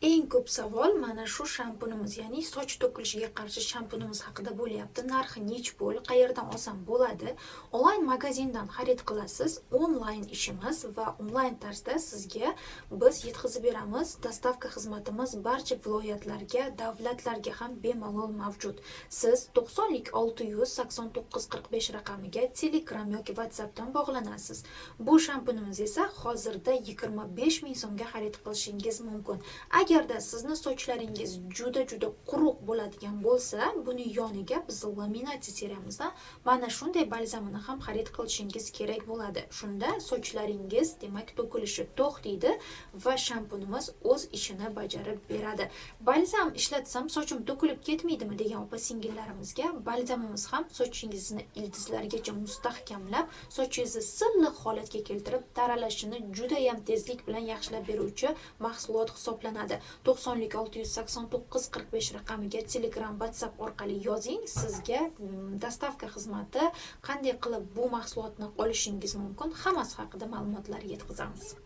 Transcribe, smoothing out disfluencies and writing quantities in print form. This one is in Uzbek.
Eng ko'p savol mana shu shampunimiz, ya'ni soch to'kilishiga qarshi shampunimiz haqida bo'lyapti. Narxi nech pul, qayerdan olsam bo'ladi? Onlayn magazindan xarid qilasiz. Onlayn ishimiz va onlayn tarzda sizga biz yetkazib beramiz. Доставка xizmatimiz barcha viloyatlarga, davlatlarga ham bemalol mavjud. Siz 90 689 45 raqamiga Telegram yoki WhatsAppdan bog'lanasiz. Bu shampunimiz esa hozirda 25 ming so'mga xarid qilishingiz mumkin. Agarda sizni sochlaringiz juda juda quruq bo'ladigan bo'lsa, buni yoniga biz laminati seriyamizdan mana shunday balzamini ham xarid qilishingiz kerak bo'ladi. Shunda sochlaringiz, demak, to'kilishi to'xtaydi va shampunimiz o'z ishini bajarib beradi. Balzam ishlatsam, sochim to'kilib ketmaydimi degan opa singillarimizga balzamimiz ham sochingizni ildizlarigacha mustahkamlab, sochingizni silliq holatga keltirib, taralashini juda ham tezlik bilan yaxshilab beruvchi mahsulot hisoblanadi. 90 689 45 raqamiga Telegram, WhatsApp orqali yozing. Sizga доставка xizmati, qanday qilib bu mahsulotni olishingiz mumkin, hammasi haqida ma'lumotlar yetkazamiz.